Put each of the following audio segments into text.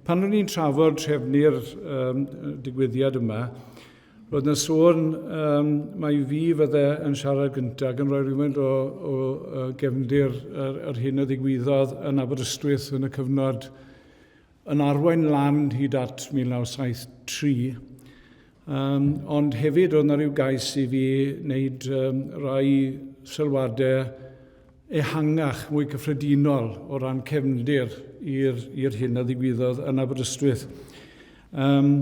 Pan o'n i'n trafod trefnu'r um, digwyddiad yma, roedd yna sôn um, mai fi fydde yn siarad gyntaf ac yn rhoi rhywfaint o, o, o gefndir yr, yr hyn a ddigwyddodd yn Aberystwyth yn y cyfnod yn arwain lan hyd at 1973. Um, ond hefyd oedd yna rhyw gais i fi wneud um, rai sylwadau ehangach, mwy cyffredinol o ran cefndir i'r hyn a ddigwyddodd yn Aberystwyth. Um,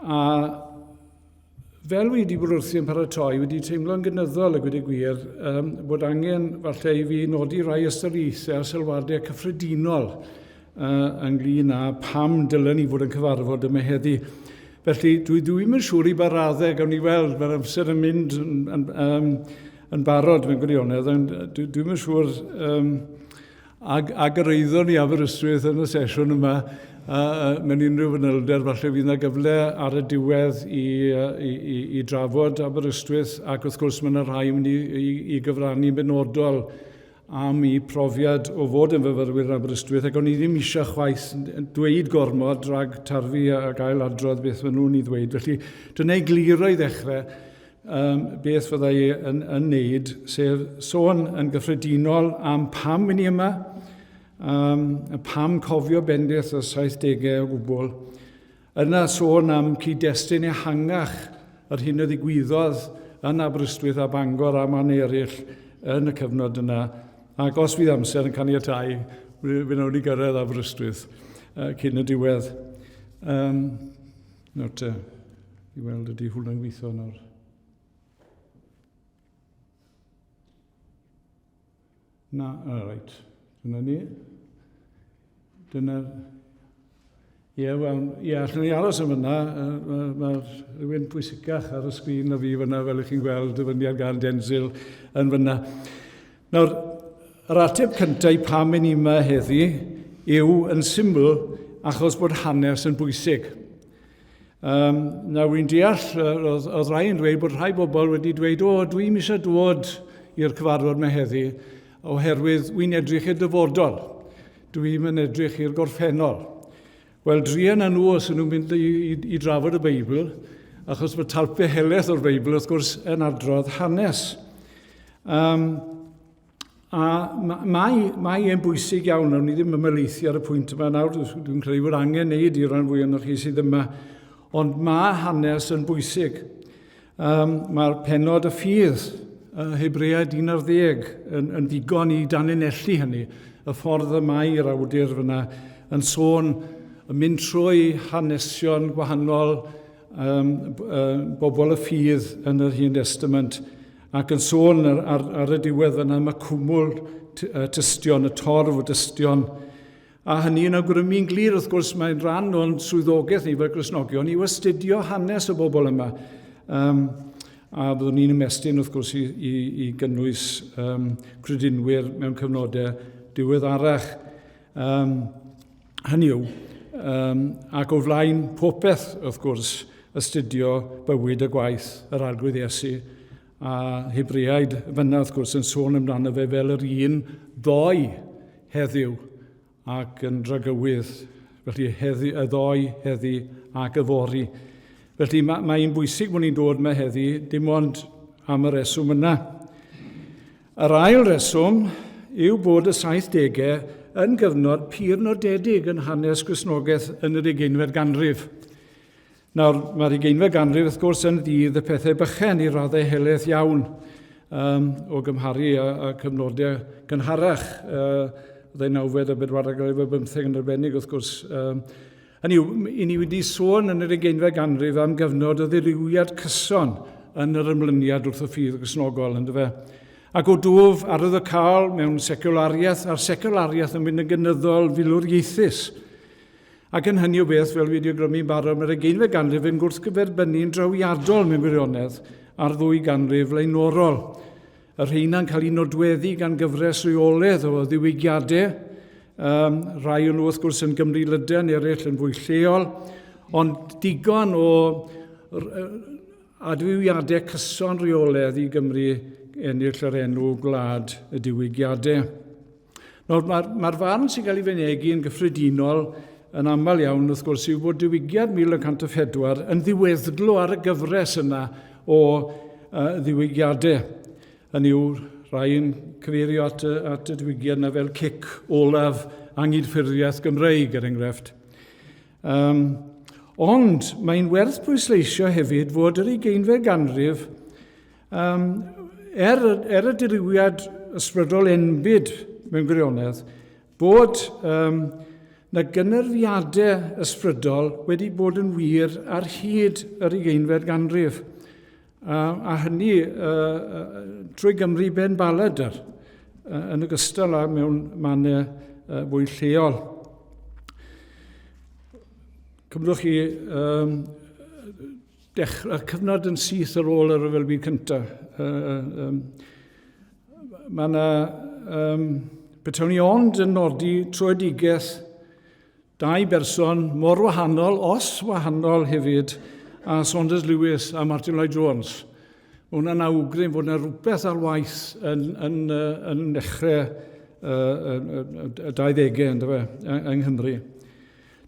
a fel wedi bod wrthi yn paratoi, wedi teimlo'n gynyddol a gweud y gwir, um, bod angen falle i fi nodi rhai ystyriaethau a sylwadau cyffredinol uh, ynglyn â pam dylen ni fod yn cyfarfod yma heddi. Felly, dwi ddim yn siŵr i ba raddau gawn ni weld, mae'r amser yn mynd yn, yn, um, yn barod mewn gwirionedd, ond dwi, dwi'm yn siŵr um, ag, ag yr eiddon ni Aberystwyth yn y sesiwn yma uh, mewn unrhyw fanylder, falle fydd yna gyfle ar y diwedd i, i, i, i drafod Aberystwyth, ac wrth gwrs mae yna rhai yn mynd i, i, i gyfrannu benodol am i profiad o fod yn fyfyrwyr yn Aberystwyth, ac o'n i ddim eisiau chwaith dweud gormod rhag tarfu a gael adrodd beth maen nhw'n ei ddweud. Felly dyna i gliro i ddechrau um, beth fyddai yn, yn neud, sef sôn yn gyffredinol am pam i ni yma, um, pam cofio bendith y 70au o gwbl. Yna sôn am cyd-destun ehangach yr hyn a ddigwyddodd yn Aberystwyth a Bangor a man eraill yn y cyfnod yna. Ac os fydd amser yn caniatáu, fe wnawn ni gyrraedd Aberystwyth uh, cyn y diwedd. Um, nawr te, i weld ydy hwnna'n gweithio nawr. Na, all right. Dyna ni. Dyna... Ie, yeah, wel, ie, yeah, allwn ni aros yn fyna. Mae ma rhywun pwysicach ar y sgrin na fi fyna, fel ych chi'n gweld, dyfyniad gan Denzil yn fyna. Nawr, yr ateb cyntaf i pam yn yma heddi yw yn syml achos bod hanes yn bwysig. Um, nawr, wy'n deall, oedd, oedd rai yn dweud bod rhai bobl wedi dweud, o, dwi'n eisiau dod i'r cyfarfod yma heddi, oherwydd wy'n edrych i'r dyfodol. Dwi'n yn edrych i'r gorffennol. Wel, druan â nhw os nhw'n mynd i, i, i drafod y Beibl, achos bod talpau helaeth o'r Beibl, wrth gwrs, yn adrodd hanes. Um, A mae, mae e'n bwysig iawn, nawn ni ddim ymhelaethu ar y pwynt yma nawr, dwi'n credu bod angen neud i ran fwy ohonoch chi sydd yma, ond mae hanes yn bwysig. Um, Mae'r penod y ffydd, uh, Hebreaid 11, yn, yn ddigon i danlinellu hynny, y ffordd y mae'r awdur fyna yn sôn, yn mynd trwy hanesion gwahanol um, uh, bobl y ffydd yn yr Hen Testament, Ac yn sôn ar, ar, ar y diwedd fyna am y cwmwl tystion, y torf o dystion, a hynny yn awgrymu'n glir, wrth gwrs, mae'n rhan o'n swyddogaeth ni fel Gristnogion i astudio hanes y bobl yma. Um, a byddwn ni'n ymestyn, wrth gwrs, i, i, i gynnwys um, credinwyr mewn cyfnodau diweddarach. Um, hynny yw, um, ac o flaen popeth, wrth gwrs, astudio bywyd a gwaith yr Arglwydd Iesu, a Hebreaid fyna, wrth gwrs, yn sôn amdano fe fel yr un ddoe heddiw ac yn dragywydd. Felly heddi, y ddoe, heddi ac yfory. Felly mae'n mae bwysig bod ni'n dod yma heddi, dim ond am y reswm yna. Yr ail reswm yw bod y saithdegau yn gyfnod pur nodedig yn hanes Gristnogaeth yn yr ugeinfed ganrif. Nawr, mae'r ugeinfed ganrif, wrth gwrs, yn ddydd y pethau bychen i raddau helaeth iawn um, o gymharu â, â cyfnodau gynharach, uh, ddeunawfed a bedwaredd ganrif ar bymtheg yn arbennig, wrth gwrs. Um, hynny yw, i ni wedi sôn yn yr ugeinfed ganrif am gyfnod o ddirywiad cyson yn yr ymlyniad wrth y ffydd Gristnogol, ynddo fe. Ac o dwf arwyddocaol mewn seculariaeth, a'r seculariaeth yn mynd yn gynyddol filwriaethus. Ac yn hynny o beth, fel fi wedi awgrymu'n barod, mae'r ugeinfed ganrif yn gwrthgyferbynnu'n drawiadol mewn gwirionedd a'r ddwy ganrif flaenorol. Y rheina'n cael eu nodweddu gan gyfres reoledd o ddiwygiadau, um, rhai o'n nhw wrth gwrs yn Gymru Lyden, eraill yn fwy lleol, ond digon o adfywiadau cyson rheoledd i Gymru ennill yr enw Gwlad y Diwygiadau. Nawr, mae'r mae farn sy'n cael ei fynegi yn gyffredinol yn aml iawn, wrth gwrs, yw bod diwygiad 1904 yn ddiweddglo ar y gyfres yna o ddiwygiadau. Hynny yw, rhai yn cyfeirio at y, at y diwygiad yna fel cic olaf angydffurfiaeth Gymreig, er enghraifft. Um, ond mae'n werth pwysleisio hefyd fod yr ugeinfed ganrif, um, er, er y dirywiad ysbrydol enbyd mewn gwirionedd, bod um, na gynyrfiadau ysbrydol wedi bod yn wir ar hyd yr ugeinfed ganrif. A, a hynny uh, trwy Gymru ben baladr, uh, yn ogystal â mewn mannau uh, fwy lleol. Cymrwch chi um, dechrau, cyfnod yn syth ar ôl y Rhyfel Byd Cyntaf. Uh, um, mae yna, um, petawn ni ond yn nodi troedigaeth Dau berson mor wahanol, os wahanol hefyd, a Saunders Lewis a Martin Lloyd Jones. Mae hwnna'n awgrym fod yna rhywbeth ar waith yn, yn, yn nechrau y 20au ynddo fe, yng Nghymru.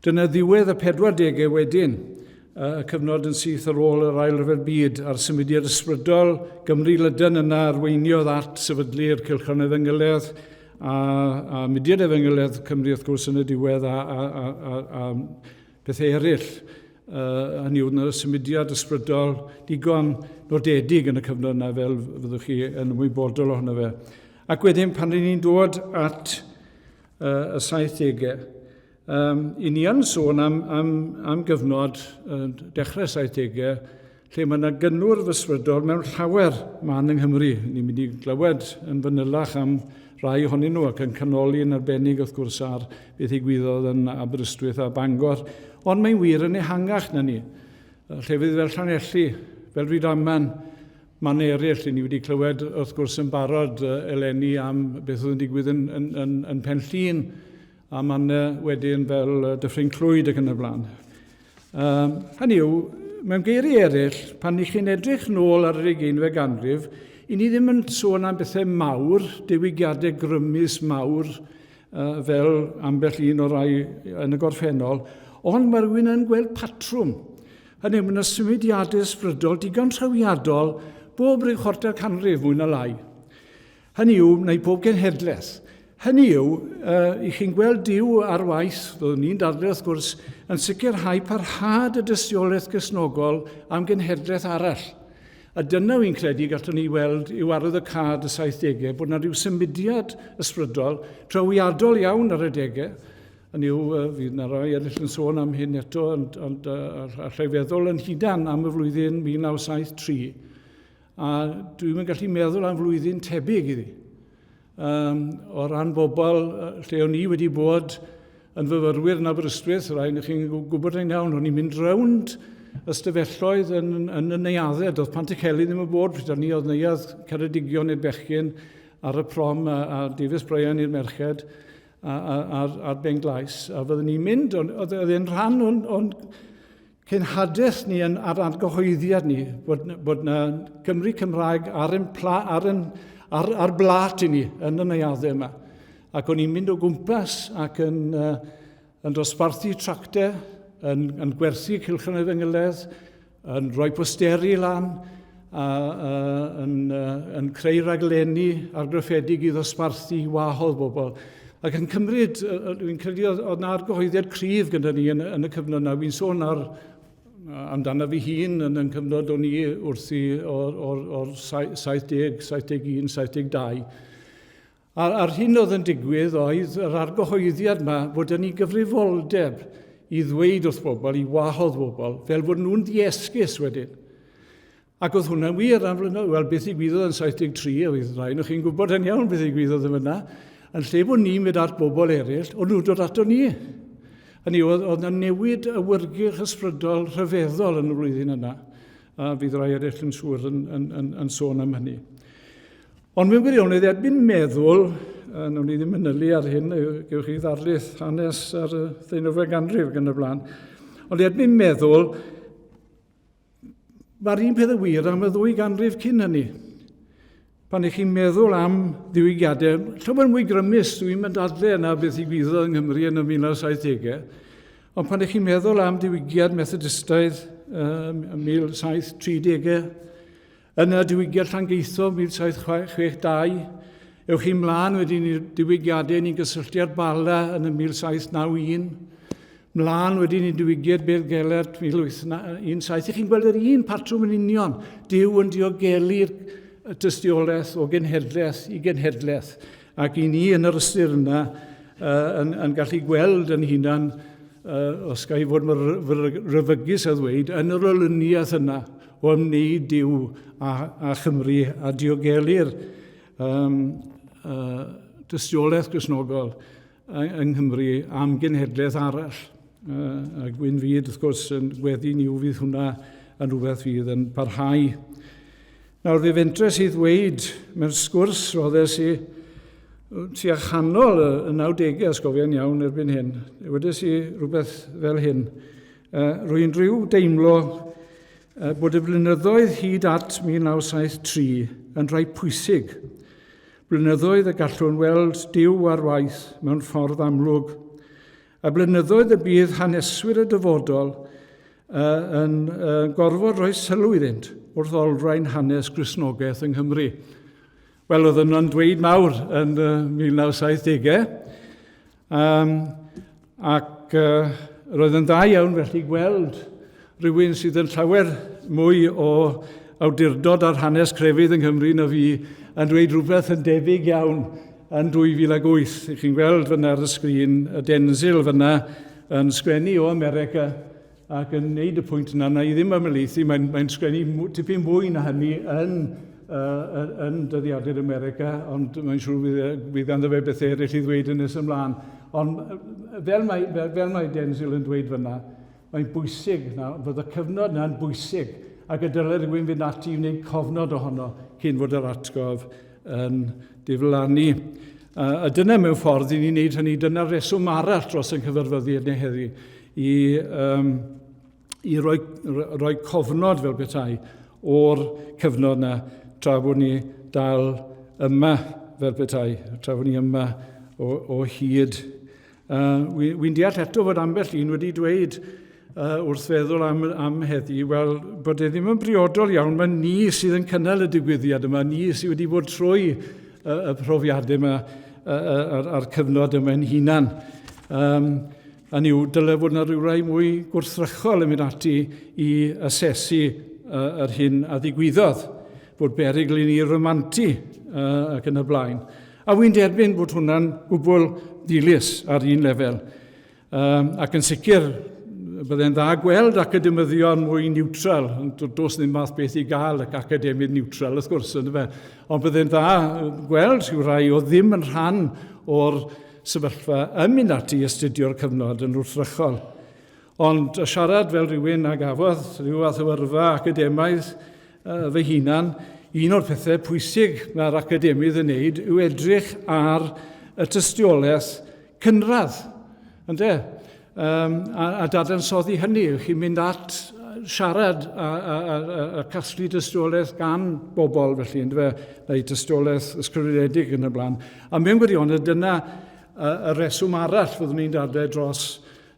Dyna ddiwedd y 40au wedyn, y cyfnod yn syth ar ôl yr Ail Ryfel Byd a'r symudiad ysbrydol Gymru Lydan yna arweiniodd at sefydlu'r Cylchgrawn Efengyledd A, a mudiad Efengyledd Cymru, wrth gwrs, yn y diwedd, a, a, a, a, a pethau eraill. Uh, hynny yw, y symudiad ysbrydol digon nodedig yn y cyfnod yna, fel fyddwch chi yn ymwybodol ohono fe. Ac wedyn, pan ry'n ni'n dod at uh, y 70au, Um, I ni yn sôn am, am, am gyfnod uh, dechrau 70au, lle mae yna gynnwrf ysbrydol mewn llawer man yng Nghymru. Ni'n mynd i glywed yn fanylach am rai ohonyn nhw ac yn canoli yn arbennig wrth gwrs ar beth ddigwyddodd yn Aberystwyth a Bangor. Ond mae'n wir yn ehangach na ni. Llefydd fel Llanelli, fel Rhydaman, man eraill, ni wedi clywed wrth gwrs yn barod eleni am beth oedd yn digwydd yn, yn, yn, yn Pen Llŷn, a mannau wedyn fel Dyffryn Clwyd ac yn y blaen. Um, hynny yw, mewn geiriau eraill, pan i chi'n edrych nôl ar yr ugeinfed ganrif, i ni ddim yn sôn am bethau mawr, diwygiadau grymus mawr, uh, fel ambell un o'r rai yn y gorffennol, ond mae rhywun yn gweld patrwm. Hynny yw, mae yna symudiadau ysbrydol digon trawiadol bob rhyw chwarter canrif mwy na lai. Hynny yw, neu pob genhedlaeth. Hynny yw, uh, i chi'n gweld Duw ar waith, fyddwn ni'n dadlau wrth gwrs, yn sicrhau parhad y dystiolaeth Gristnogol am genhedlaeth arall. A dyna wy'n credu gallwn ni weld yw arwyddocâd y 70au, bod yna rhyw symudiad ysbrydol trawiadol iawn ar adegau. Hynny yw, fydd yna rai eraill yn sôn am hyn eto, ond, ond uh, allai feddwl yn hunan am y flwyddyn 1973. A dwi'm yn gallu meddwl am flwyddyn tebyg iddi. Um, o ran bobl lle o'n i wedi bod yn fyfyrwyr yn Aberystwyth, rhai yn chi'n gwybod yn iawn, o'n i'n mynd rownd ystafelloedd yn, yn y neuaddau. Doedd Pantycelyn ddim yn bod pryd o'n i, oedd neuadd Ceredigion i'r bechgyn ar y prom a, a Davies Bryan i'r merched ar, ar Ben Glais. A fyddwn ni'n mynd, oedd e'n rhan o'n, on cenhadaeth ni yn, ar argyhoeddiad ni bod, bod na Gymru Cymraeg ar, yn pla, ar, yn, ar, ar blat i ni yn y neuaddau yma. Ac o'n i'n mynd o gwmpas ac yn, uh, yn dosbarthu tractau, yn, yn gwerthu cylchgrawn efengyledd, yn rhoi posteri lan, a, uh, yn, uh, yn creu raglenni argraffedig i ddosbarthu i wahodd bobl. Ac yn cymryd, dwi'n credu oedd, oedd 'na argyhoeddiad cryf gyda ni yn, yn y cyfnod yna. Fi'n sôn ar, amdano fi hun yn, yn cyfnod o'n i wrthi o'r, or, or 70, 71, 72. A'r, a'r hyn oedd yn digwydd oedd yr argyhoeddiad yma fod yn ni gyfrifoldeb i ddweud wrth bobl, i wahodd bobl, fel bod nhw'n ddiesgus wedyn. Ac oedd hwnna'n wir am flynyddoedd. Wel, beth ddigwyddodd yn 73, oedd rhai o'ch chi'n gwybod yn iawn beth ddigwyddodd yn fyna. Yn lle bod ni'n mynd at bobl eraill, o'n nhw'n dod ato ni. Hynny oedd, oedd yna newid awyrgylch ysbrydol rhyfeddol yn y flwyddyn yna. A fydd rhai eraill yn siŵr yn, yn, yn, yn sôn am hynny. Ond mewn gwirionedd, erbyn meddwl, nawn ni ddim manylu ar hyn, gewch chi ddarlith hanes ar y ddeunawfed ganrif gan y blaen. Ond erbyn meddwl, Mae'r un peth yn wir am y ddwy ganrif cyn hynny. Pan ych chi'n meddwl am ddiwygiadau, llawer mwy grymus, dwi'n mynd dadle yna beth ddigwyddodd yng Nghymru yn y 1970au. Ond pan ych chi'n meddwl am diwygiad Methodistaidd 1730au, yna diwygiad Llangeitho 1762, ewch chi mlaen wedyn i'r diwygiadau ni'n gysylltu â'r Bala yn y 1791, mlaen wedyn i diwygiad Beddgelert 1817. Ych chi'n gweld yr un patrwm yn union, Duw yn diogelu'r tystiolaeth o genhedlaeth i genhedlaeth. Ac i ni yn yr ystyr yna uh, yn, yn gallu gweld yn hunan, uh, os ga i fod mor ryfygus a ddweud, yn yr olyniaeth yna o ymwneud Duw a, a Chymru a diogelu'r um, uh, dystiolaeth Gristnogol yng Nghymru am genhedlaeth arall. Uh, a gwyn fyd, wrth gwrs, yn gweddi niw fydd hwnna yn rhywbeth fydd yn parhau. Nawr, fe fentres i ddweud mewn sgwrs roddes i tua chanol y 90au, os gofiau'n iawn erbyn hyn, wedes i rhywbeth fel hyn. Uh, rwy'n rhyw deimlo uh, bod y blynyddoedd hyd at 1973 yn rhai pwysig. Blynyddoedd y gallwn weld Duw ar waith mewn ffordd amlwg. A blynyddoedd y bydd haneswyr y dyfodol uh, yn uh, gorfod rhoi sylw iddynt wrth olrhain hanes Gristnogaeth yng Nghymru. Wel, oedd yna'n dweud mawr yn uh, 1970au, um, ac uh, roedd yn dda iawn felly gweld rhywun sydd yn llawer mwy o awdurdod ar hanes crefydd yng Nghymru na fi yn dweud rhywbeth yn debyg iawn yn 2008. Chi'n gweld fyna ar y sgrin y Denzil fyna yn sgwennu o America ac yn neud y pwynt yna, na i ddim ymhelaethu, mae'n mae sgwennu tipyn mwy na hynny yn, uh, yn dyddiadur America, ond mae'n siŵr fydd, fydd ganddo fe bethau eraill i ddweud yn nes ymlaen. Ond fel mae, fel, fel mae Denzil yn dweud fyna, mae'n bwysig, na, fod y cyfnod yna'n bwysig, ac y dylai rhywun fynd ati i wneud cofnod ohono cyn fod yr atgof yn diflannu. A dyna mewn ffordd i ni'n wneud hynny, dyna'r reswm arall dros yn cyfarfyddiad ni heddi, i, um, i roi, roi cofnod fel petai o'r cyfnod yna tra bod ni dal yma fel petai, tra bod ni yma o, o hyd. Uh, Wi'n wi deall eto fod ambell un wedi dweud uh, wrth feddwl am, am heddi, wel, bod e ddim yn briodol iawn, mae ni sydd yn cynnal y digwyddiad yma, ni sydd wedi bod trwy y, y profiadau yma a'r, ar cyfnod yma yn hunan. Um, a yw, dyle fod yna rhywrai mwy gwrthrychol yn mynd ati i asesu uh, yr hyn a ddigwyddodd, bod berygl i ni romantu uh, ac yn y blaen. A wy'n derbyn bod hwnna'n gwbl ddilys ar un lefel. Um, ac yn sicr, byddai'n dda gweld academyddion mwy niwtral. Does ddim math beth i gael ac academydd niwtral, wrth gwrs, ynddo fe. Ond byddai'n dda gweld rhyw rai o ddim yn rhan o'r sefyllfa yn mynd ati i astudio'r cyfnod yn wrthrychol. Ond y siarad fel rhywun a gafodd rhyw fath o yrfa academaidd uh, fy hunan, un o'r pethau pwysig mae'r academydd yn neud yw edrych ar y tystiolaeth cynradd, ynde? Um, a, a dadansoddi hynny, chi'n mynd at siarad a, a, a, a, a casglu tystiolaeth gan bobl felly, ynde fe, neu tystiolaeth ysgrifenedig yn y blaen. A mewn gwirionedd, dyna y, y reswm arall fyddwn ni'n dadlau dros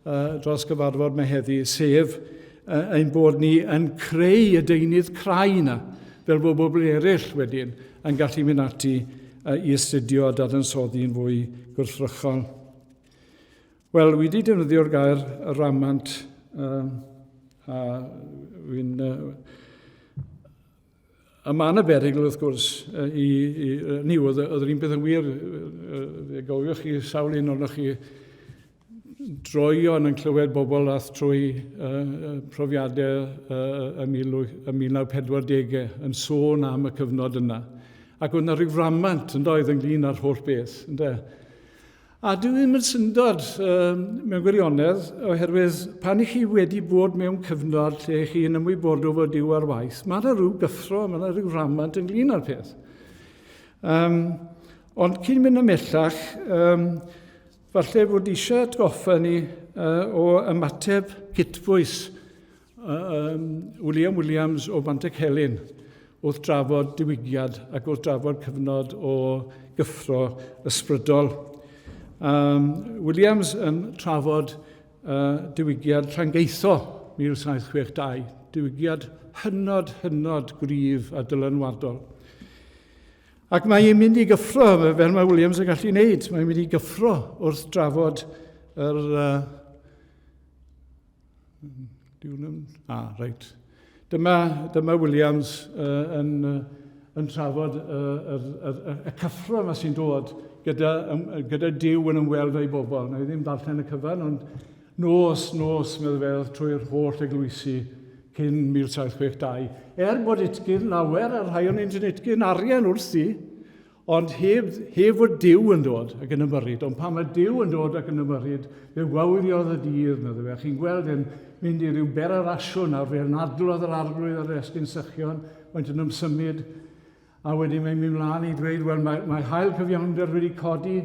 uh, dros gyfarfod mae heddi, sef uh, ein bod ni yn creu y deunydd crai yna, fel bod bobl eraill wedyn yn gallu mynd ati uh, i astudio a dadansoddi'n fwy gwrthrychol. Wel, wedi defnyddio'r gair ramant, uh, a wy'n uh, A mae yna berygl, wrth gwrs, i, i, ni, oedd, oedd yr un peth yn wir, fe gofiwch chi sawl un ohonoch chi droion yn clywed bobl ath trwy uh, profiadau uh, y 1940au yn sôn am y cyfnod yna. Ac oedd yna rhyw framant yn doedd ynglyn â'r holl beth. Ynde? A dyw ddim yn syndod um, mewn gwirionedd, oherwydd pan i chi wedi bod mewn cyfnod lle chi yn ymwybodol fod Duw ar waith, mae yna rhyw gyffro, mae yna rhyw ramant ynglyn â'r peth. Um, ond cyn mynd ymhellach, um, falle fod eisiau atgoffa ni uh, o ymateb cytbwys um, William Williams o Bantycelyn wrth drafod diwygiad ac wrth drafod cyfnod o gyffro ysbrydol. Um, Williams yn trafod diwygiad Llangeitho 1762, diwygiad hynod, hynod gryf a dylanwadol. Ac mae e'n mynd i gyffro, fel mae Williams yn gallu wneud, mae'n mynd i gyffro wrth drafod yr... Ah, reit. Dyma, dyma Williams yn, yn trafod y, y, y, y cyffro yma sy'n dod gyda, gyda Duw yn ymweld â'i bobl. Na i ddim darllen y cyfan, ond nos, nos, meddwl fe, trwy'r holl eglwysi cyn 1762. Er bod utgyrn lawer, a rhai o'n yn utgyrn arian wrthi, Ond heb, heb fod Duw yn dod ac yn ymyrryd. Ond pan mae Duw yn dod ac yn ymyrryd, fe wawriodd y dydd, medde fe. Chi'n gweld e'n mynd i ryw berarasiwn nawr, fe anadlodd yr arglwydd ar yr esgyn sychion, maent yn ymsymud, a wedyn mae'n mynd mlaen i dweud, wel, mae, mae hael cyfiawnder wedi codi,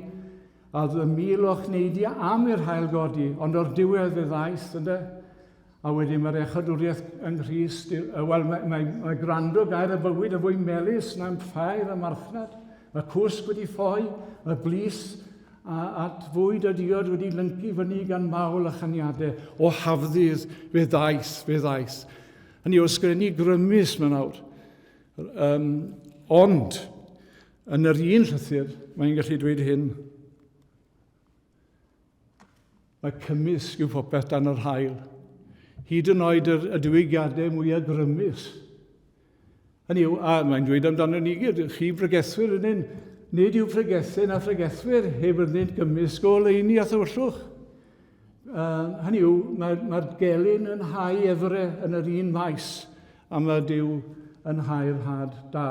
a oedd y mil o'ch neidio am i'r hael godi, ond o'r diwedd fe ddaeth, ynde? A wedyn mae'r echadwriaeth yng Nghrist, wel, mae, mae, mae gwrando gair y bywyd yn fwy melus na'n ffair a marchnad. Mae cwsg wedi ffoi, mae blys a, at fwyd a diod wedi lyncu fyny gan mawl a chaniadau. O hafddydd, fe ddaeth, fe ddaeth. Hynny o ysgrifennu grymus mae nawr. Um, ond, yn yr un llythyr, mae'n gallu dweud hyn. Mae cymysg yw popeth dan yr haul. Hyd yn oed yr, y diwygiadau mwyaf grymus. Hynny yw, a mae'n dweud amdano ni gyd, chi bregethwyr yn hyn, nid yw pregethu na phregethwyr heb ynddynt gymysg o oleuni a thywyllwch. Uh, hynny yw, mae'r mae gelyn yn hau efre yn yr un maes, a mae Duw yn hau'r had da.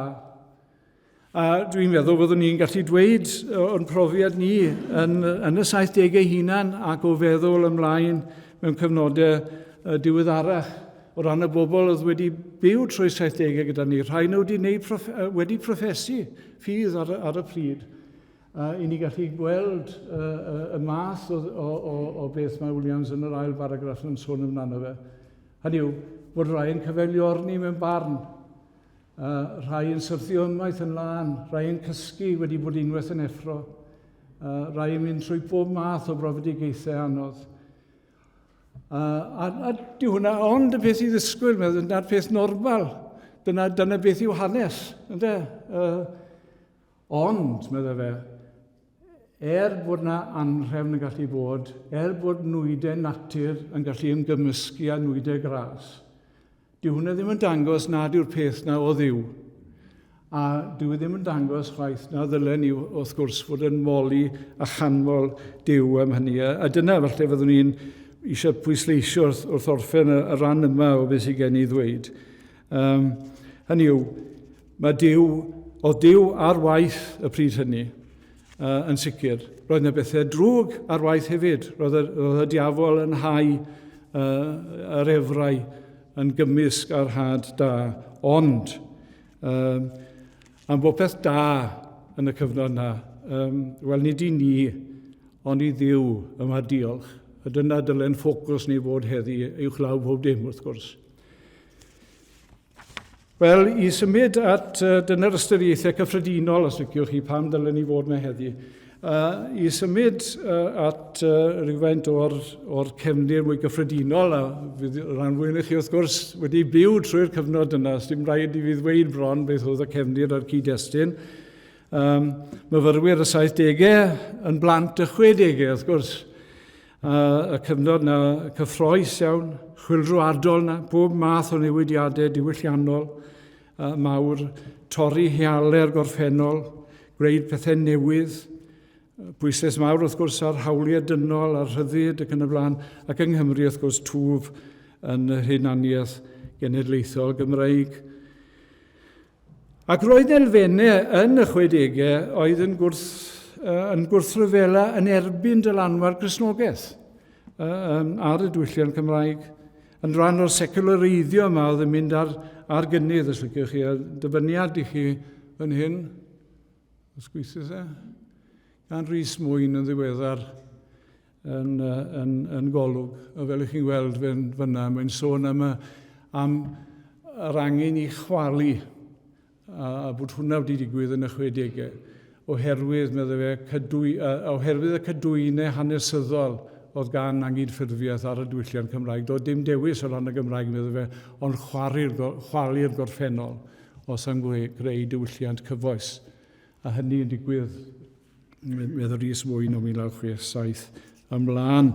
A dwi'n meddwl fyddwn ni'n gallu dweud o'n profiad ni yn, yn y 70au hunan ac o feddwl ymlaen mewn cyfnodau diweddarach o ran y bobl oedd wedi byw trwy 70au gyda ni. Rhai nhw wedi, wneud proff, wedi proffesu ffydd ar, ar y pryd. Uh, I ni gallu gweld uh, uh, y math o, o, o, o beth mae Williams yn yr ail baragraff yn sôn amdano fe. Hynny yw, bod rhai yn cyfeiliorni mewn barn, Uh, rhai yn syrthio ymaith yn lân, rhai yn cysgu wedi bod unwaith yn effro, uh, rhai yn mynd trwy bob math o brofedigaethau anodd. Uh, a, a di hwnna ond y peth i ddisgwyl, meddwl, dyna'r peth normal, dyna, dyna beth yw hanes, ynde? Uh, ond, meddwl fe, er bod na anrhefn yn gallu bod, er bod nwydau natur yn gallu ymgymysgu â nwydau gras, Dyw hwnna ddim yn dangos nad yw'r peth na o Dduw. A dyw e ddim yn dangos chwaith na ddylen ni, wrth gwrs, fod yn moli a chanmol Duw am hynny. A, a dyna falle fyddwn ni'n eisiau pwysleisio wrth, wrth orffen y, y rhan yma o beth sydd gen i ddweud. Um, hynny yw, mae Duw, o Duw ar waith y pryd hynny, uh, yn sicr. Roedd yna bethau drwg ar waith hefyd. Roedd y, roedd y diafol yn hau uh, yr efrau yn gymysg ar had da. Ond, uh, am bopeth da yn y cyfnod yna, um, wel nid i ni, ond i Dduw y mae diolch. A dyna dylen ffocws ni fod heddi, uwchlaw pob dim wrth gwrs. Wel, i symud at, uh, dyna'r ystyriaethau cyffredinol, os liciwch chi, pam dylen ni fod yma heddi. Uh, I symud uh, at uh, rhywfaint o'r, or cefndir mwy gyffredinol, a fydd rhan fwy chi wrth gwrs wedi byw trwy'r cyfnod yna, dim rhaid i fi ddweud bron beth oedd y cefndir a'r cyd-destun. Um, myfyrwyr y 70au yn blant y 60au, wrth gwrs. Y cyfnod na cyffroes iawn, chwyldroadol na, bob math o newidiadau diwylliannol uh, mawr, torri healau'r gorffennol, gwneud pethau newydd, pwyslais mawr wrth gwrs ar hawliau dynol, ar rhyddid ac yn y blaen, ac yng Nghymru wrth gwrs twf yn yr hunaniaeth genedlaethol Gymreig. Ac roedd elfennau yn y chwedegau oedd yn, gwrth, yn gwrthryfela yn erbyn dylanwad Gristnogaeth ar y diwylliant Cymraeg, yn rhan o'r seculareiddio yma oedd yn mynd ar, ar gynnydd, os liciwch chi, a dyfyniad i chi fan hyn, os gweithio e, gan Rhys Mwyn yn ddiweddar yn, yn, yn golwg. A fel ych chi'n gweld fan fyna, mae'n sôn am, y, am yr angen i chwalu, a, a bod hwnna wedi digwydd yn y 60au, oherwydd, meddai fe, cydwy, oherwydd y cydwynau hanesyddol oedd gan angydffurfiaeth ar y diwylliant Cymraeg. Doedd dim dewis o ran y Gymraeg, meddai fe, ond chwalu'r gorffennol os am greu diwylliant cyfoes. A hynny yn digwydd, meddai Rhys Mwyn o 1967 ymlaen.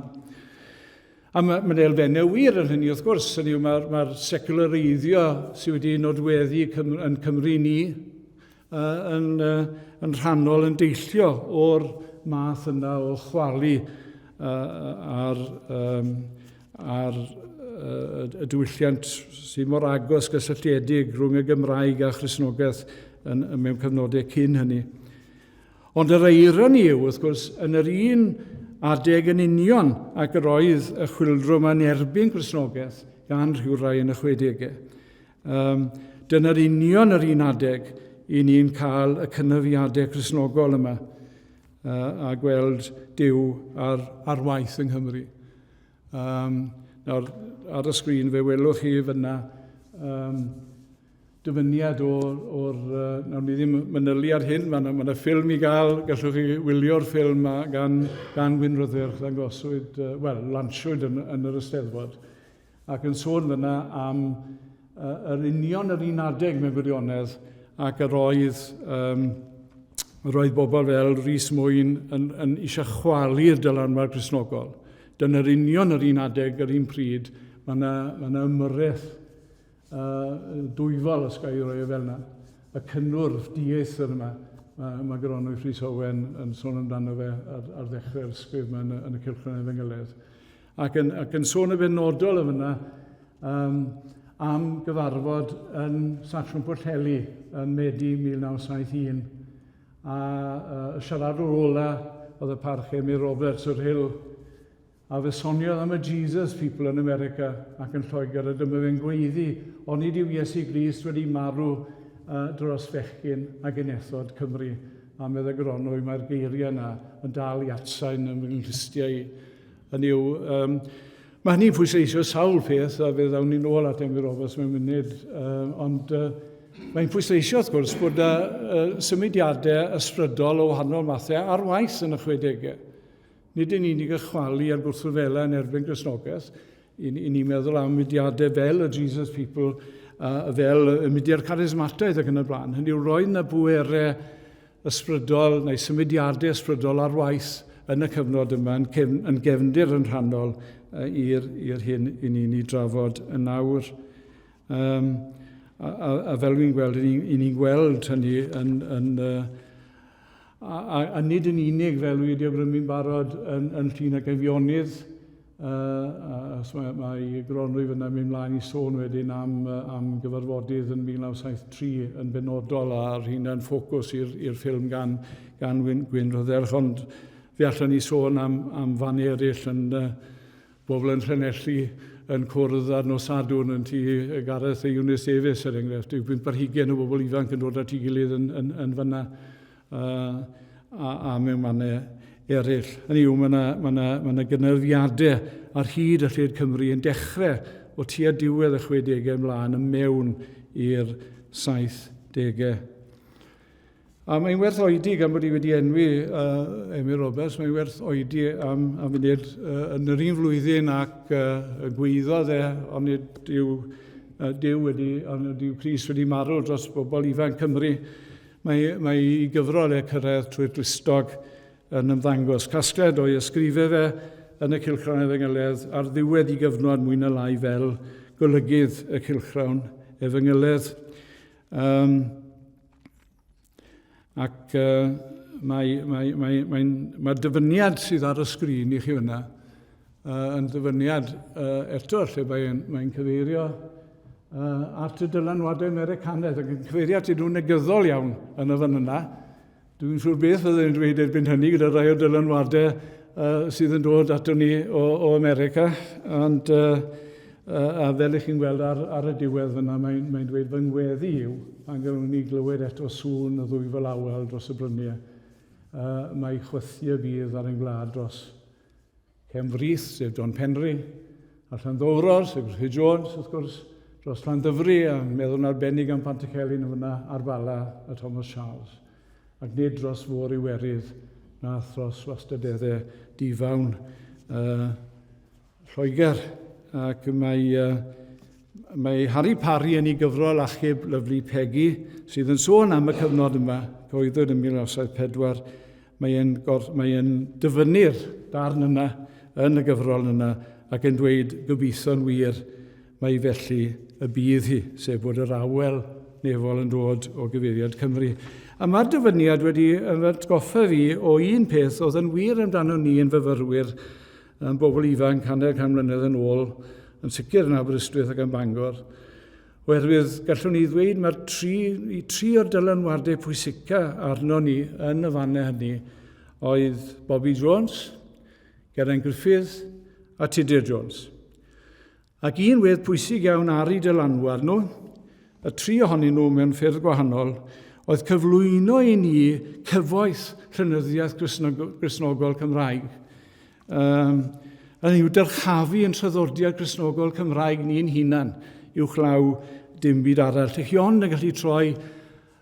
A mae, mae'n elfennau wir yn hynny, wrth gwrs. Hynny yw, mae'r mae seculareiddio sydd wedi nodweddu Cymru, yn Cymru ni uh, yn, uh, yn rhannol yn deillio o'r math yna o chwalu uh, ar, um, ar uh, y diwylliant sydd mor agos gysylltiedig rhwng y Gymraeg a Christnogaeth yn, yn mewn cyfnodau cyn hynny. Ond yr eironi yw, wrth gwrs, yn yr un adeg yn union ac yr oedd y chwyldro yma'n erbyn Cristnogaeth gan rhywrai yn y 60au. Um, dyna'r union yr un adeg i ni'n cael y cynafiadau Cristnogol yma uh, a gweld Duw ar, ar waith yng Nghymru. Um, nawr, ar y sgrin fe welwch chi fyna um, dyfyniad o'r... or, uh, nawr ni ddim manylu ar hyn, mae yna ma ffilm i gael, gallwch chi wylio'r ffilm gan, gan Wyn Rydderch ddangoswyd, uh, wel, lansiwyd yn, yn yr Eisteddfod, ac yn sôn fyna am uh, yr union yr un adeg mewn gwirionedd ac yr oedd, um, yr oedd bobl fel Rhys Mwyn yn, yn eisiau chwalu'r dylanwad Cristnogol. Dyna'r union yr un adeg, yr un pryd, mae yna, mae yna ymyrraeth uh, dwyfol, os gael ei roi e fel yna. Y cynnwrf dieithr yma, mae, mae Gronwy Rhys Owen yn sôn amdano fe ar, ar ddechrau'r ysgrif yma yn, yn y Cylchgrawn Efengyledd. Ac yn, ac yn sôn y benodol yn fyna um, am gyfarfod yn Sasiwn Pwllheli yn Medi 1971. A uh, y siaradwr ola oedd y parch Emyr Roberts o'r Hill. A fe soniodd am y Jesus people yn America ac yn Lloegr a dyma fe'n gweiddi, onid yw Iesu Grist wedi marw uh, dros fechgyn a genethod Cymru. A meddai Gronwy, mae'r geiriau yna yn dal i atsain yn fy nghlustiau i. Hynny yw, um, mae hynny'n pwysleisio sawl peth, a fe ddawn ni'n ôl at Emyr Roberts mewn munud, uh, ond uh, mae'n pwysleisio, wrth gwrs, bod y uh, symudiadau ysbrydol o wahanol mathau ar waith yn y 60au. Nid yn unig y chwalu a'r gwrthryfela yn erbyn Gristnogaeth, i, i ni meddwl am mudiadau fel y Jesus People, uh, fel y mudiad charismataidd ac yn y blaen. Hynny yw, roedd yna bwerau ysbrydol neu symudiadau ysbrydol ar waith yn y cyfnod yma yn, cefn, yn gefndir yn rhannol uh, i'r hyn i ni'n ei drafod yn awr. Um, a, a, a fel fi'n gweld, i ni'n ni gweld hynny yn, yn, uh, a, a, a nid yn unig fel wedi awgrymu'n barod yn, yn llun ac Eifionydd, uh, a mae, mae Gronwy fyna mynd mlaen i sôn wedyn am, am gyfarfodydd yn 1973 yn benodol a'r hunan ffocws i'r ffilm gan, gan Gwyn, Gwyn Rhydderch, ond fe allan ni sôn am, am fan eraill yn uh, bobl yn Llanelli yn cwrdd ar nos Sadwrn yn tŷ Gareth a Eunice Davies, er enghraifft. Yw pump ar hugain o bobl ifanc yn dod at ei gilydd yn, yn, yn fyna uh, a, a mewn mannau eraill. Hynny yw, mae yna ma ma ma gynyrfiadau ar hyd y lled Cymru yn dechrau o tua diwedd y 60au ymlaen yn mewn i'r 70au. A mae'n werth oedi, gan bod i wedi enwi uh, Emyr Roberts, mae'n werth oedi am, am funud uh, yn yr un flwyddyn ac uh, y gweiddodd e, ond nid yw uh, Duw wedi, ond nid yw Crist wedi marw dros bobl ifanc Cymru. Mae, mae ei gyfrol e cyrraedd trwy'r glustog yn ymddangos. Casgliad o'i ysgrifau fe yn y Cylchgrawn Efengyledd ar ddiwedd i gyfnod mwy na lai fel golygydd y Cylchgrawn Efengyledd. Um, ac uh, mae, mae, mae, mae, mae'r dyfyniad sydd ar y sgrin i chi fyna uh, yn ddyfyniad uh, eto lle mae'n mae cyfeirio uh, at y dylanwadau Americanaidd ac yn cyfeirio at nhw'n negyddol iawn yn y fan yna. Dwi'n siŵr beth fyddwn i'n dweud erbyn hynny gyda rhai o'r dylanwadau uh, sydd yn dod ato ni o, o America. Ond, uh, uh, a fel ych chi'n gweld ar, ar y diwedd fyna, mae'n mae dweud fy ngweddi yw, pan gawn ni glywed eto sŵn y ddwy fel awel dros y bryniau, uh, mae chwythu y bydd ar ein gwlad dros Cefn Frith, sef John Penry, a Llanddowror, sef Gruffydd Jones, wrth gwrs, dros Llandyfri, a meddwl yn arbennig am Pantycelyn yn fyna, a'r Bala, a Thomas Charles. Ac nid dros fôr Iwerydd, na thros wastadeddau difawn. Lloegr, ac mae, mae Harry Parry yn ei gyfrol Achub Lyfli Peggy, sydd yn sôn am y cyfnod yma, cyhoeddwyd yn 1974, mae'n mae e'n dyfynnu'r darn yna yn y gyfrol yna ac yn dweud gobeithio'n wir mai felly y bydd hi, sef bod yr awel nefol yn dod o gyfeiriad Cymru. A mae'r dyfyniad wedi atgoffa fi o un peth oedd yn wir amdano ni yn fyfyrwyr yn bobl ifanc hanner can mlynedd yn ôl, yn sicr yn Aberystwyth ac yn Bangor, oherwydd gallwn ni ddweud mae'r tri, tri o'r dylanwadau pwysica arno ni yn y fannau hynny oedd Bobby Jones, Geraint Griffith a Tudur Jones. Ac un wedd pwysig iawn ar eu dylanwad nhw, y tri ohonyn nhw mewn ffyrdd gwahanol, oedd cyflwyno i ni cyfoeth llenyddiaeth Gristnogol Cymraeg. Um, yn yw dyrchafu yn traddodiad Gristnogol Cymraeg ni'n hunan uwchlaw dim byd arall. Chi ond yn gallu troi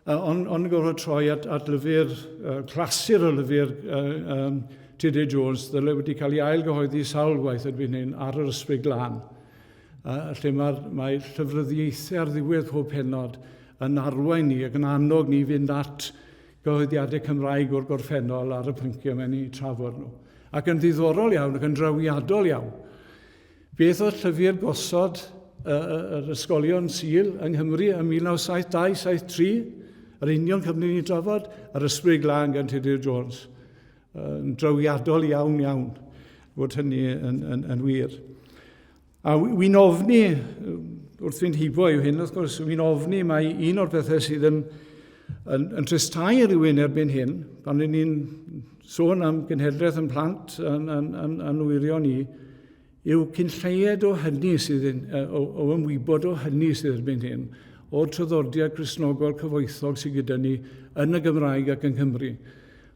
Ond on gorfod troi at, at lyfr, clasur o lyfr um, Tudur Jones, ddyle wedi cael ei ailgyhoeddi sawl gwaith erbyn hyn ar yr Ysbryd Glân, lle mae'r mae llyfryddiaethau ar ddiwedd pob pennod yn arwain ni ac yn annog ni fynd at gyhoeddiadau Cymraeg o'r gorffennol ar y pynciau mae'n eu trafod nhw. Ac yn ddiddorol iawn ac yn drawiadol iawn, Beth oedd llyfr gosod yr ysgolion Sul yng Nghymru ym 1972, 73? Yr union cyfnod ni'n drafod, yr Ysbryd Glân gan Tudur Jones. Yn drawiadol iawn, iawn, fod hynny yn, yn, yn wir. A wy'n ofni, wrth fynd hibo yw hyn, wrth gwrs, wy'n ofni mai un o'r pethau sydd yn, yn, yn tristau rhywun erbyn hyn, pan ry'n ni'n sôn am genhedlaeth yn plant yn, yn, yn, yn wyrion ni, yw cyn lleied o hynny sydd yn, o, o ymwybod o hynny sydd erbyn hyn, o'r traddodiad Cristnogol cyfoethog sydd gyda ni yn y Gymraeg ac yng Nghymru.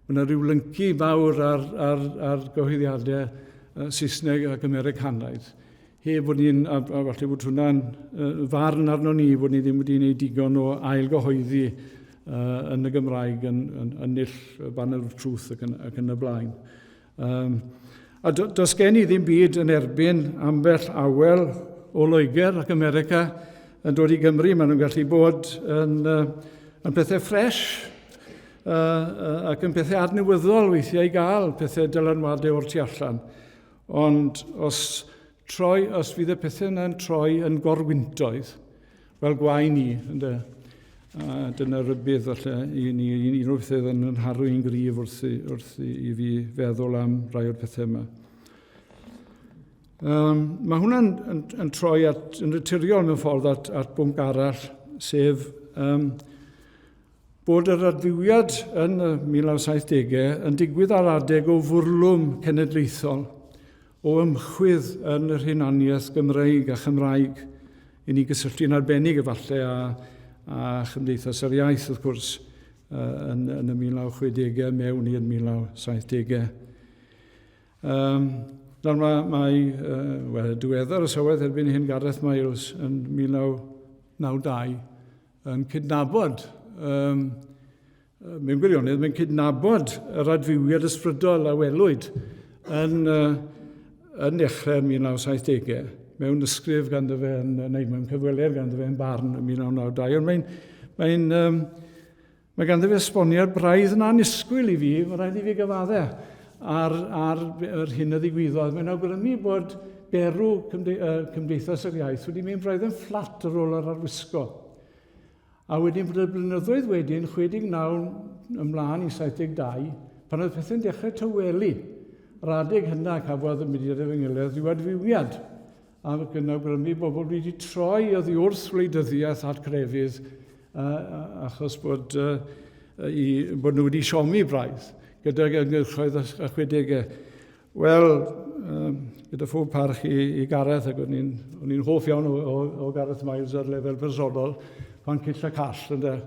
Mae yna rhyw lyncu fawr ar, ar, ar gyhoeddiadau Saesneg ac Americanaidd. Heb fod ni'n, a, a falle bod hwnna'n uh, farn arno ni, bod ni ddim wedi gwneud digon o ailgyhoeddi uh, yn y Gymraeg yn, yn, yn null Banner of Truth ac yn, ac yn y blaen. Um, a do, does gen i ddim byd yn erbyn ambell awel o Loegr ac America yn dod i Gymru. Maen nhw'n gallu bod yn, uh, yn pethau ffres uh, uh, ac yn pethau adnewyddol weithiau i gael pethau dylanwadau o'r tu allan. Ond os, troi, os fydd y pethau yna'n troi yn gorwyntoedd, Wel, gwae ni, ynde. A dyna rybudd, falle, i ni, un o'r pethau yn yn haru i'n gryf wrth, i, wrth i, i fi feddwl am rai o'r pethau yma. Um, mae hwnna'n yn, yn troi at, yn naturiol mewn ffordd at, at bwnc arall, sef um, bod yr adfywiad yn y 1970au yn digwydd ar adeg o fwrlwm cenedlaethol o ymchwydd yn yr hunaniaeth Gymreig a Chymraeg i ni gysylltu'n arbennig efallai â, â Chymdeithas yr Iaith, wrth gwrs, yn, yn y 1960au mewn i'r 1970au. Um, nawr mae, mae uh, well, diweddar y sylwedd erbyn hyn Gareth Miles yn 1992 yn cydnabod um, Mewn gwirionedd, mae'n cydnabod yr adfywiad ysbrydol a welwyd yn, yn dechrau'r 1970au, mewn ysgrif ganddo fe, yn, neu mewn cyfweliad ganddo fe yn Barn yn 1992. Ond mae'n, mae'n, um, mae ganddo fe esboniad braidd yn annisgwyl i fi, mae rhaid i fi gyfadde ar, ar yr hyn a ddigwyddodd. Mae'n awgrymu bod berw cymde, Cymdeithas yr Iaith wedi mynd braidd yn fflat ar ôl yr arwisgo. A wedyn bod y blynyddoedd wedyn, 69 ymlaen i 72, pan oedd pethau'n dechrau tawelu, yr adeg hynna cafodd y mudiad efengylaidd ryw adfywiad, ac yn awgrymu bobl wedi troi oddi wrth wleidyddiaeth at crefydd, uh, achos bod, uh, i, bod nhw wedi siomi braidd gydag ymgyrchoedd a chwedegau. Wel, um, gyda phob parch i, i Gareth, ac o'n i'n hoff iawn o, o, o Gareth Miles ar lefel personol, pan cyll a call, ynde.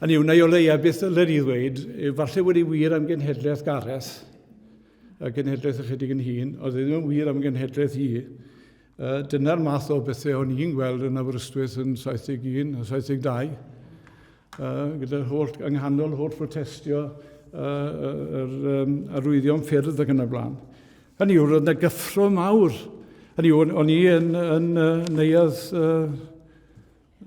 Hynny yw, neu o leia beth ddylen ni ddweud, falle wedi wir am genhedlaeth Gareth, a genhedlaeth ychydig yn hŷn, oedd e ddim yn wir am genhedlaeth i. Dyna'r math o bethau o'n i'n gweld yn Aberystwyth yn 71 a 72. Gyda'r holl, yng nghanol holl protestio yr um, arwyddion ffyrdd ac yn y blaen. Hynny yw, roedd yna gyffro mawr. Hynny yw, o'n i yn, yn, yn neuadd uh,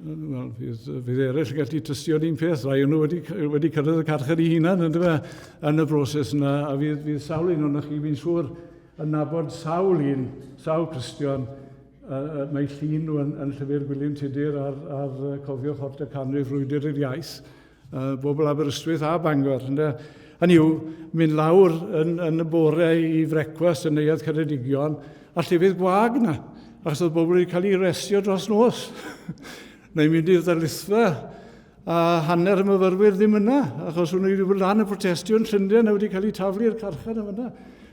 Wel, fydd, fydd eraill yn gallu tystio'r un peth. Rai o'n nhw wedi, wedi cyrraedd y carchar eu hunan, yn dyfa, yn y broses yna. A fydd, fydd sawl un o'n chi, fi'n siŵr, yn nabod sawl un, sawl Cristion, uh, mae llun nhw yn, yn llyfr Gwilym Tudur ar, ar Cofio Chwarter Canrif Frwydr i'r Iaith. Uh, bobl Aberystwyth a Bangor. Ynde? Hynny yw, mynd lawr yn, yn y bore i frecwast yn Neuadd Ceredigion, a llefydd gwag yna, achos oedd bobl wedi cael eu restio dros nos. Neu mynd i'r ddarlithfa, a hanner y myfyrwyr ddim yna, achos nhw wedi bod lan y protestio yn Llundain a wedi cael eu taflu i'r carchar yn fyna.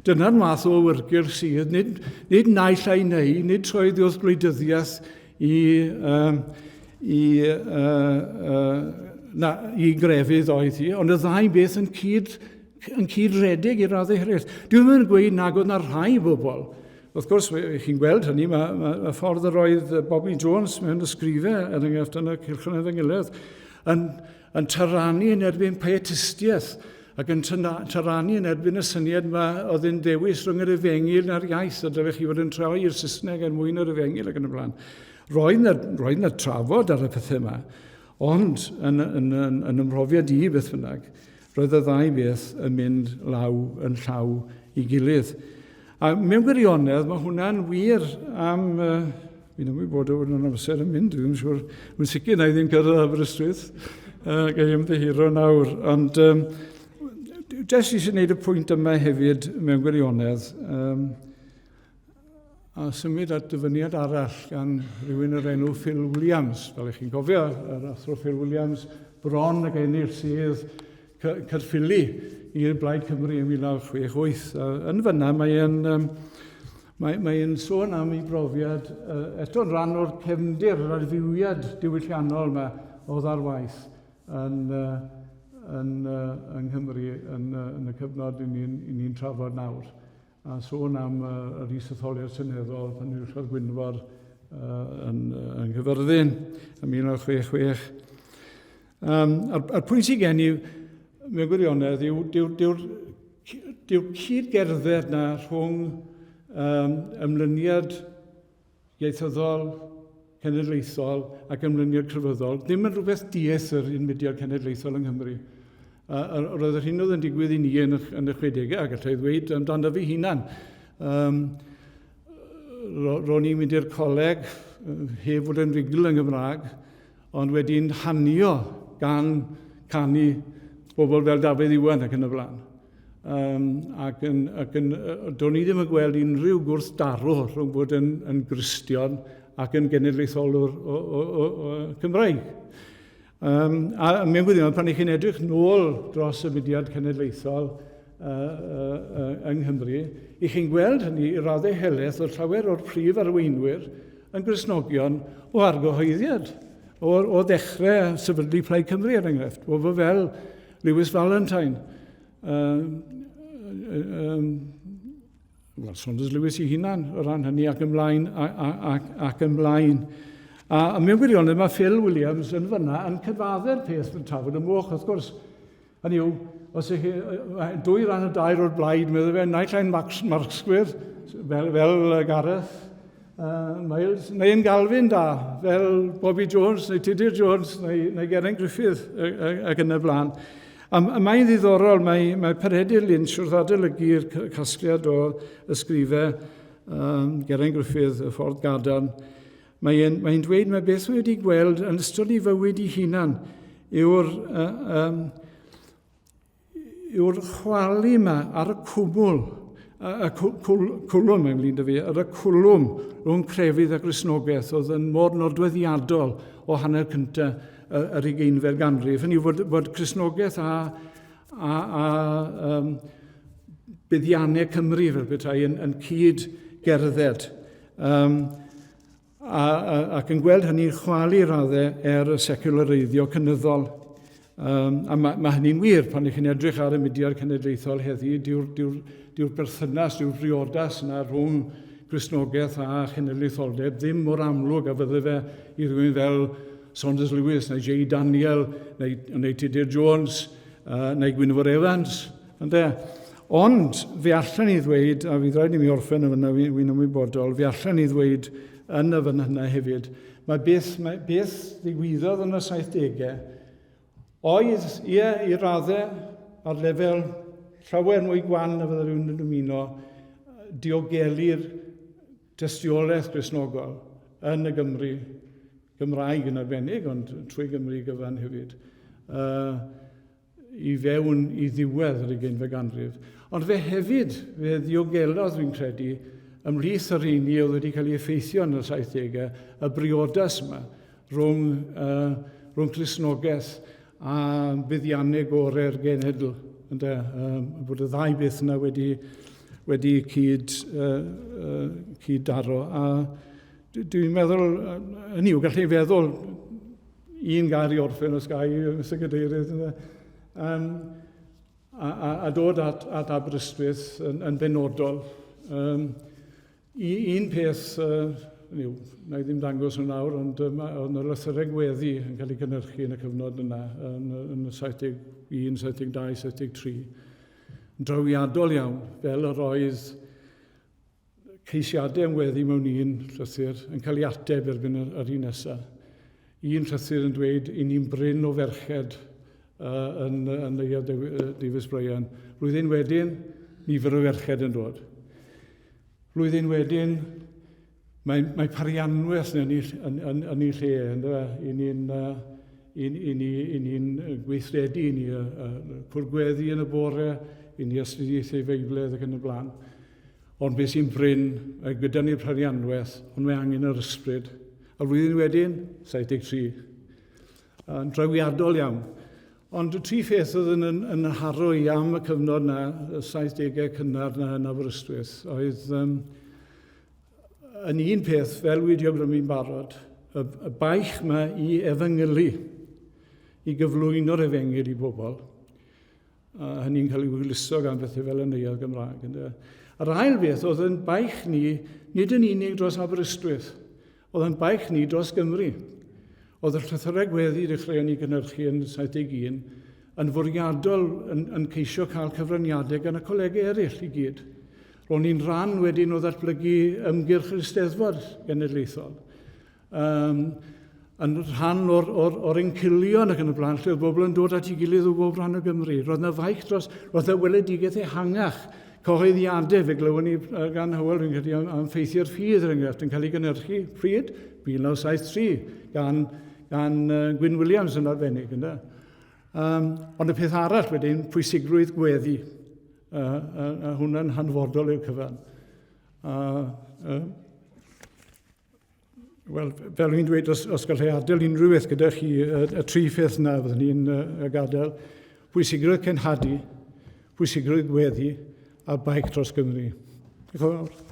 Dyna'r math o awyrgylch sydd, nid, nid naill ai neu, nid troi wrth gwleidyddiaeth i, um, i, uh, uh, na, i grefydd oedd hi, ond y ddau beth yn cyd, yn cyd-redeg i raddau hiraeth. Dwi'n ddim yn gweud nag oedd na rhai bobl. Wrth gwrs, chi'n gweld hynny, mae, mae, mae ffordd yr oedd Bobby Jones mewn ysgrifau, er enghraifft yn y Cylchgrawn Efengylydd, yn, yn taranu yn erbyn pietistiaeth ac yn taranu yn erbyn y syniad yma oedd yn dewis rhwng yr efengyl a'r iaith, a dylech chi fod yn troi i'r Saesneg er mwyn yr efengyl ac yn y blaen. Roedd yna, roedd yna trafod ar y pethau yma, ond yn, yn, yn, yn ymhrofiad i beth bynnag, roedd y ddau beth yn mynd law yn llaw i gilydd. A mewn gwirionedd, mae hwnna'n wir am... Uh, fi'n ymwybodol bod yn amser yn mynd, dwi'n siŵr. Mae'n sicr na i ddim cyrraedd Aberystwyth. Uh, Gai ymddiheuro nawr. Ond um, jyst eisiau gwneud y pwynt yma hefyd mewn gwirionedd. Um, a symud at dyfyniad arall gan rhywun o'r enw Phil Williams. Fel ych chi'n cofio, yr athro Phil Williams bron ag ennill sydd Caerffili i'r Blaid Cymru yn 1968. A yn fyna mae'n um, mae, mae sôn am ei brofiad uh, eto'n rhan o'r cefndir, yr adfywiad diwylliannol yma oedd ar waith yn, uh, yn, uh, yng Nghymru yn, uh, yn y cyfnod i ni'n ni trafod nawr. A sôn am uh, yr isetholiad seneddol pan enillodd Gwynfor uh, yn, uh, yng Nghyfyrddin ym 1966. Um, a'r, a'r pwynt sydd gen i mewn gwirionedd yw, dyw, dyw, dyw cyd-gerdded na rhwng um, ymlyniad ieithyddol, cenedlaethol ac ymlyniad crefyddol ddim yn rhywbeth dieithr i'n mudiad cenedlaethol yng Nghymru. Uh, roedd yr hyn oedd yn digwydd i ni yn y, yn y 60au, a gallai ddweud amdano fi hunan. Um, ro'n i'n mynd i'r coleg heb fod yn rugl yn Gymraeg, ond wedi'n hanio gan canu bobl fel Dafydd Iwan ac yn y blaen. Um, ac yn, ac yn, do'n i ddim yn gweld unrhyw gwrthdaro rhwng bod yn, yn Gristion ac yn genedlaetholwr o, o, o, o Cymraeg. Um, a mewn gwirionedd, pan ych chi'n edrych nôl dros y mudiad cenedlaethol uh, uh, uh, yng Nghymru, ych chi'n gweld hynny i raddau helaeth o'r llawer o'r prif arweinwyr yn Gristnogion o argyhoeddiad, o, o ddechrau sefydlu Plaid Cymru er enghraifft, bobl fel Lewis Valentine, um, um, well, Saunders Lewis ei hunan o ran hynny ac ymlaen ac, ac ymlaen. A, a mewn gwirionedd mae Phil Williams yn fyna yn cyfadde'r peth yn tafod y moch, wrth gwrs. Hynny yw, os ych chi, dwy ran y dair o'r blaid, meddwl fe, naill ai'n Marxwyr, fel, fel Gareth, uh, Miles, neu yn Galvin da, fel Bobby Jones, neu Tudur Jones, neu, neu Geraint Griffith, ac yn y blaen. A, a mae'n ddiddorol, mae, mae Peredur Lynch wrth adolygu'r casgliad o ysgrifau um, Geraint Griffith, y ffordd gadarn, mae'n mae dweud mae beth wedi gweld yn ystod ei fywyd ei hunan yw'r uh, um, yw'r chwalu yma ar y cwmwl, y cwlwm, mae'n flin 'da fi, ar y cwlwm rhwng crefydd a Gristnogaeth oedd yn mor nodweddiadol o hanner cyntaf yr ugeinfed ganrif. Hynny yw fod, fod Cristnogaeth a, a, a um, buddiannau Cymru fel petai yn, yn cyd gerdded. Um, a, a, ac yn gweld hynny'n chwalu raddau er y seculareiddio cynyddol. Um, a mae, mae hynny'n wir pan ych chi'n edrych ar y mudiad cenedlaethol heddi, dyw'r dyw, dyw berthynas, dyw'r briodas yna rhwng Gristnogaeth a chenedlaetholdeb ddim mor amlwg a fydde fe i rhywun fel Saunders Lewis neu J. Daniel neu, neu Tudur Jones. neu Gwynfor Evans, ynde? Ond fe allan ni ddweud, a fydd rhaid i mi orffen yn fyna, fi'n ymwybodol, fe allan ni ddweud yn y fan yna hefyd, mae beth, mae beth ddigwyddodd yn y 70au oedd, ie, i raddau, ar lefel llawer mwy gwan na fydde rhywun yn dymuno, diogelu'r dystiolaeth Gristnogol yn y Gymru Gymraeg yn arbennig, ond trwy Gymru gyfan hefyd, uh, i fewn i ddiwedd yr ugeinfed ganrif. Ond fe hefyd, fe ddiogelodd, fi'n credu, ymhlith y rheini oedd wedi cael ei effeithio yn y 70au, y briodas yma rhwng, uh, rhwng Cristnogaeth a buddiannau gorau'r genedl. Ynde? Um, bod y ddau beth yna wedi, wedi cyd, uh, uh, cyd daro. A dwi'n meddwl, hynny yw, gallai feddwl un gair i orffen os gai, Mr Cadeirydd, ynde? Um, a, a, a dod at, at Aberystwyth yn, yn benodol. Um, I, un peth, uh, hynny yw, na i ddim dangos nhw nawr, ond um, oedd yna lythyrau gweddi yn cael ei gynhyrchu yn y cyfnod yna, yn, yn y 71, 72, 73. Yn drawiadol iawn, fel yr oedd ceisiadau am weddi mewn un llythyr yn cael ei ateb erbyn yr, yr un nesaf. Un llythyr yn dweud, i ni'n brin o ferched uh, yn, yn neuadd Davies Bryan. Blwyddyn wedyn, nifer o ferched yn dod. Blwyddyn wedyn, mae, mae parianwaith yn, yn, yn, yn ei lle, ynddo fe? I ni'n uh, i, i, ni, i ni'n gweithredu, i ni uh, uh, cwrgweddi yn y bore, i ni astudiaethau Feibledd ac yn y blaen. Ond beth sy'n brin, mae gyda ni'r parianwaith, ond mae angen yr ysbryd. A flwyddyn wedyn, 73. Yn drawiadol iawn. Ond y tri pheth oedd yn, yn, yn haro i am y cyfnod na, y 70au cynnar na yn Aberystwyth, oedd um, yn un peth, fel wedi awgrymu'n barod, y, y baich yma i efengylu, i gyflwyno'r efengyl i bobl. A hynny'n cael ei hwyluso gan bethau fel y neuadd Gymraeg. Ynde? A'r ail beth oedd yn baich ni, nid yn unig dros Aberystwyth, oedd yn baich ni dros Gymru. Oedd y llythyrau gweddi dechreuon ni gynhyrchu yn 71 yn fwriadol yn, yn ceisio cael cyfraniadau gan y colegau eraill i gyd. Ro'n ni'n rhan wedyn o ddatblygu ymgyrch yr Eisteddfod Genedlaethol. um, yn rhan o'r, or, or encilion ac yn y blaen, lle oedd bobl yn dod at ei gilydd o bob rhan o Gymru. Roedd yna faich dros, roedd yna weledigaeth ehangach, cyhoeddiadau, fe glywon ni gan Hywel, rwy'n credu, am, am ffeithiau'r ffydd, er enghraifft, yn cael ei gynhyrchu pryd? 1973, gan, gan uh, Gwyn Williams yn arbennig. Ynddo? Um, ond y peth arall wedyn, pwysigrwydd gweddi. Uh, uh, uh, hwnna'n hanfodol i'r cyfan. Uh, uh, Wel, fel fi'n dweud, os, os gallai adael unrhyw beth gyda chi, y, y tri pheth yna fyddwn ni'n uh, gadael. Pwysigrwydd cenhadu, pwysigrwydd gweddi, a baic dros Gymru. Diolch yn fawr.